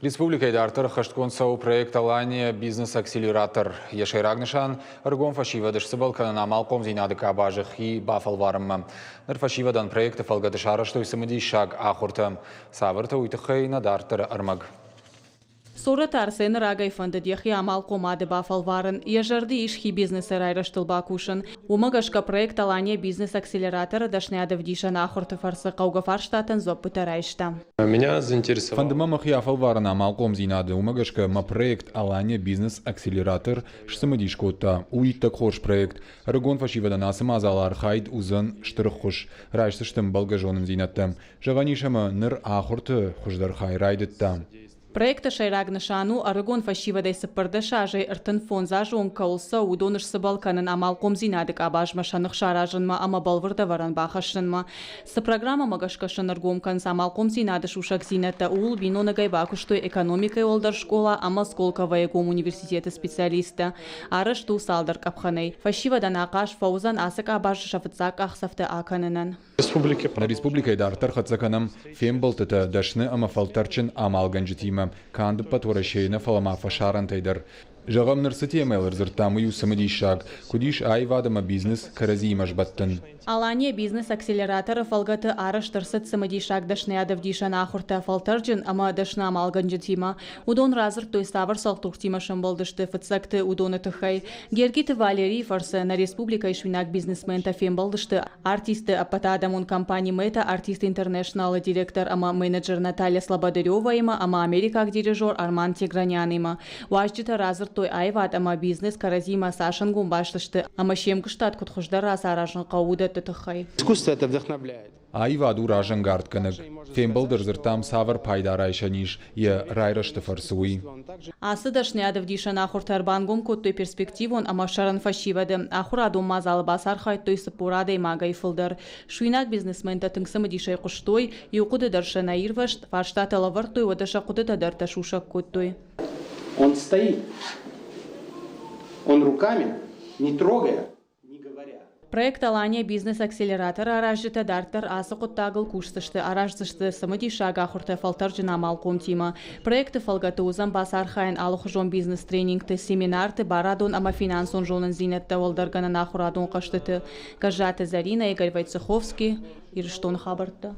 Республикӕйы дарддӕр ӕххӕстгонд цӕуы проект «Алания бизнес-акселератор». Йӕ сӕйраг нысан – ӕрыгон фӕсивӕды сцыбӕл кӕнын амалхъомдзинады къабазы хи бафӕлварынмӕ. Ныр фӕсивӕдӕн проекты фӕлгӕты сарӕзтой цымыдисаг ахуыртӕ. Цавӕртӕ, уый тыххӕй нӕ дарддӕры ӕрмӕг. Цорӕты Арсены рагӕй фӕндыд йӕхи амалхъомады бафӕлварын. Йӕ зӕрды ис хи бизнесы райрӕзтыл бакусын. Уымӕ гӕсгӕ проект «Алания бизнес-акселератор»-ы дӕсныйадӕвдисӕн ахуырты фӕрцы хъӕугӕ фарстатӕн дзуӕппытӕ райста. Меня заинтересовал. Фӕнды мӕ мӕхи афӕлварын амалхъомдзинады, уымӕ гӕсгӕ мӕ проект «Алания бизнес-акселератор» сцымыдис кодта. У иттӕг хорз проект. Ӕрыгон фӕсивӕдӕн ацы мадзалы архайд уыдзӕн стыр ӕххуыс. Райсдзысты ӕмбӕлгӕ зонындзинӕдтӕ. Зӕгъӕн ис ӕмӕ ныр ахуырты хуыздӕр хай райдыдта. Проекты сӕйраг нысан у, ӕрыгон фӕсивӕдӕй 14 азӕй 35 азы онг кӕуыл цӕуы, уыдон сцыбӕл кӕнын амалхъомдзинады къабазмӕ сӕ ных саразынмӕ ӕмӕ бӕлвырд ӕвӕрӕн бахӕссынмӕ. Цы программӕмӕ гӕсгӕ сын ӕргом кӕнынц амалхъомдзинады сусӕгдзинӕдтӕ, ууыл биноныгӕй бакуыстой экономикӕйы уӕлдӕр скъола ӕмӕ Сколковойы гом университеты специалисттӕ. Арӕзт у цалдӕр къӕпхӕнӕй. Фӕсивӕдӕн ахъаз фӕуыдзӕн ацы къабазы сӕ фыццаг къахдзӕфтӕ акӕнынӕн. Нӕ республикӕйы дарддӕр хӕццӕ кӕнӕм фембӕлдтытӕ дӕсны ӕмӕ фӕлтӕрдджын амалгӕнджытимӕ канд ӕппӕт Уӕрӕсейы нӕ, фӕлӕ ма фӕсарӕнтӕй дӕр. Зӕгъӕм, ныр цы темӕйыл ӕрдзырдтам, уый у цымыдисаг, куыд ис аивад ӕмӕ бизнес кӕрӕдзиимӕ сбӕттын. Алания бизнес-акселераторы фӕлгӕты арӕзт ӕрцыд цымыдисаг дӕсныйадӕвдисӕн ахуыртӕ фӕлтӕрджын ӕмӕ дӕсны амалгӕнджытимӕ. Уыдон радзырдтой, цавӕр цӕлхдуртимӕ сӕмбӕлдысты фыццӕгты, уыдоны тыххӕй. Гергиты Валерийы фӕрцы нӕ республикӕйы суинаг бизнесментӕ фембӕлдысты артистты ӕппӕтадӕмон компани Мета Артист Интернешнал-ы директор ӕмӕ менеджер Наталья Слободыреваимӕ ӕмӕ америкаг дирижер Арман Тигранянимӕ. Уазджытӕ радзырдтой аивад ӕмӕ бизнес кӕрӕдзимӕ цас ӕнгом баст сты ӕмӕ се мгуыстад куыд хуыздӕр рацаразын хъӕуы, уыдӕтты тыххӕй. Искусство это вдохновляет. Аивад у разӕнгардгӕнӕг. Фембӕлды ӕрдзырдтам, цавӕр пайда райсӕн ис йӕ райрӕзты фӕрцы, уый. Ацы дӕсныйадӕвдисӕн ахуыртӕ ӕрбангом кодтой перспективон ӕмӕ сӕрӕн фӕсивӕды. Ахуырадон мадзалы бацархайдтой 40 адӕймагӕй фылдӕр. Суинаг бизнесментӕ тынг цымыдисӕй хъуыстой, иу хъуыды дӕр сӕ нӕ ирвӕзт, фарстатӕ лӕвӕрдтой, уӕдӕ сӕ хъуыдытӕ дӕр сусӕг кодтой. Он стоит. Он руками, не трогая, не говоря. Проект «Алания бизнес-акселератор» аразджытӕ дарддӕр ацы хъуыддагыл кусдзысты, араздзысты цымыдисаг ахуыртӕ фӕлтӕрджын амалхъомтимӕ. Проекты фӕлгӕты уыдзӕн бацархайӕн алыхуызон бизнес-тренингты, семинарты, барадон ӕмӕ финансон зонындзинӕдтӕ уӕлдӕргӕнӕн ахуырадон хъӕзтыты. Гӕззаты Зӕринӕ, Игорь Войцеховский, Ирыстоны хабӕрттӕ.